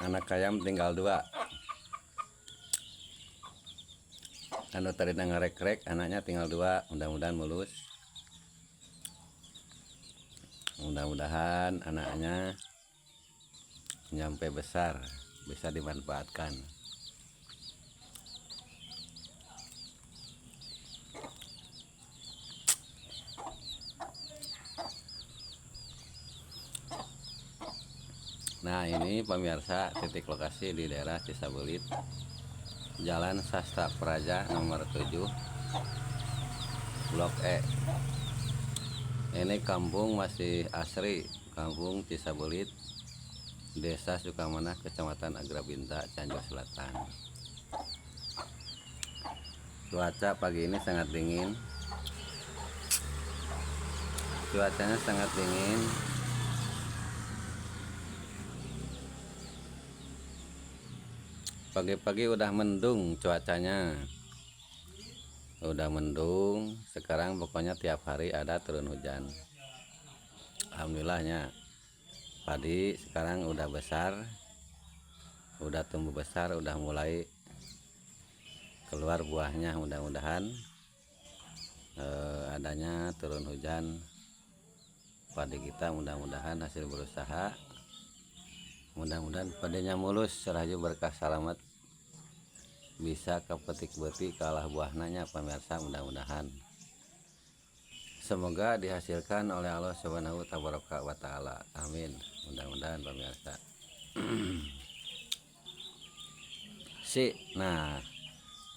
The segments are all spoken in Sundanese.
Anak ayam tinggal 2. Anu tadi ngarek-rek anaknya tinggal 2, mudah-mudahan mulus. Mudah-mudahan anaknya nyampe besar, bisa dimanfaatkan. Nah, ini pemirsa titik lokasi di daerah Cisabelit, Jalan Sastra Praja nomor 7, Blok E. Ini kampung masih asri, kampung Cisabelit, Desa Sukamanah, Kecamatan Agrabinta, Cianjur Selatan. Cuaca pagi ini sangat dingin. Cuacanya sangat dingin. Pagi-pagi udah mendung cuacanya. Udah mendung, sekarang pokoknya tiap hari ada turun hujan. Alhamdulillahnya padi sekarang udah besar, udah tumbuh besar, udah mulai keluar buahnya. Mudah-mudahan adanya turun hujan padi kita, mudah-mudahan hasil berusaha, mudah-mudahan padinya mulus, rahayu berkah selamat, bisa kepetik beti kalah buahnanya pemirsa. Mudah-mudahan semoga dihasilkan oleh Allah Subhanahu wa taala. Amin. Mudah-mudahan pemirsa. Si, nah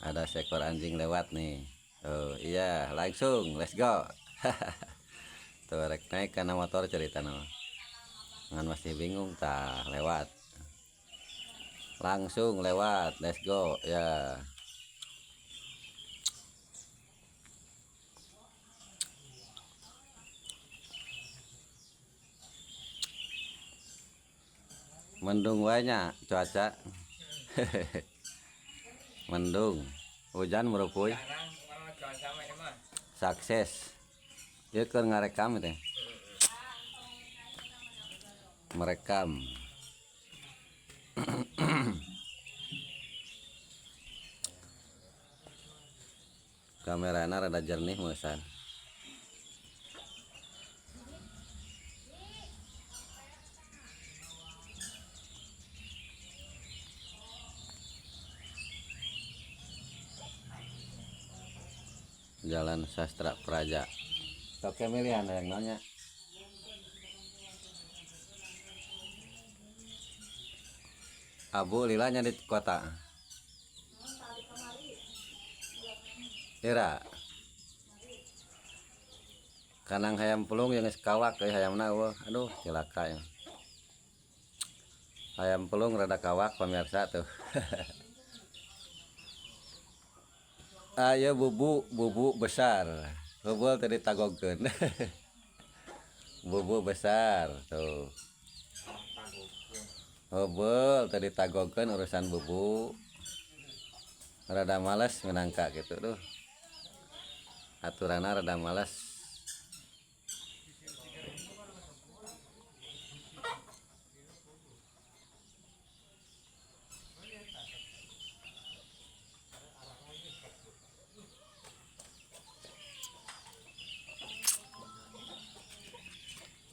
ada seekor anjing lewat nih. Oh iya, langsung let's go. Tuh rek naik karena motor cerita no. Ngan masih bingung tah lewat. Langsung lewat, let's go ya. Mendung wae nya cuaca. Mendung. Hujan merupuy. Sukses. Ieu keur ngarekam teh. Merekam. Kamerana rada jernih meusan. Jalan Sastra Praja. Oke, milihan yang nanya. Abu lilanya di kota. Ira. Kanang hayam pelung yang geus kawak euy hayamna eueuh. Aduh, cilaka ya. Hayam pelung rada kawak pemirsa tuh. Ayo bubu, bubu besar. Bubul tadi tagogkeun. Bubu besar tuh. Bubul tadi tagogkeun urusan bubu. Rada males minangka gitu tuh. Aturanna rada males.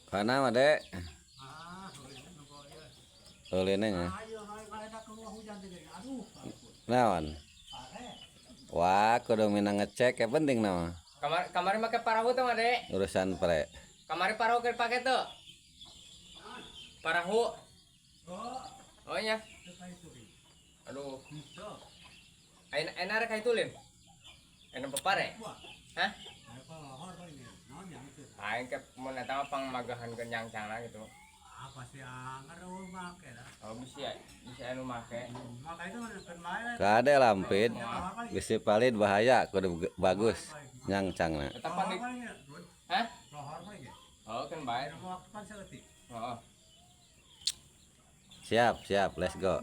Kana mah, Dek? Ulinnya nya. Naon? Wah, kudu minang ngecek ya penting nama. Kamari make parahu tuh, Dek. Urusan pre. Kamari parahu keur pake tuh. Parahu. Oh iya. Aduh. Aina aina rek itu lin. Aina pepare. Hah? Aing ke mun eta mah pangmagahan kenyang cangna gitu. Ah, pasti anger eueuh make lah. Oh, bisa, bisa anu make. Make itu mah keun bae. Kade lampid, bisi palid bahaya kudu bagus nyangcangna. Eta pan di Hah? Lohor mah ge. Oh, keun bae. Waktu pan saeutik. Heeh. Siap, siap, let's go.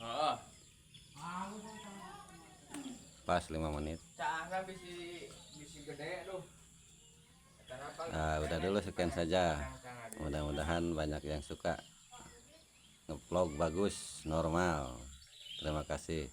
Heeh. Pas 5 menit. Caahna bisi gede aduh. Nah, udah dulu sekian saja. Mudah-mudahan banyak yang suka. Ngevlog bagus, normal. Terima kasih.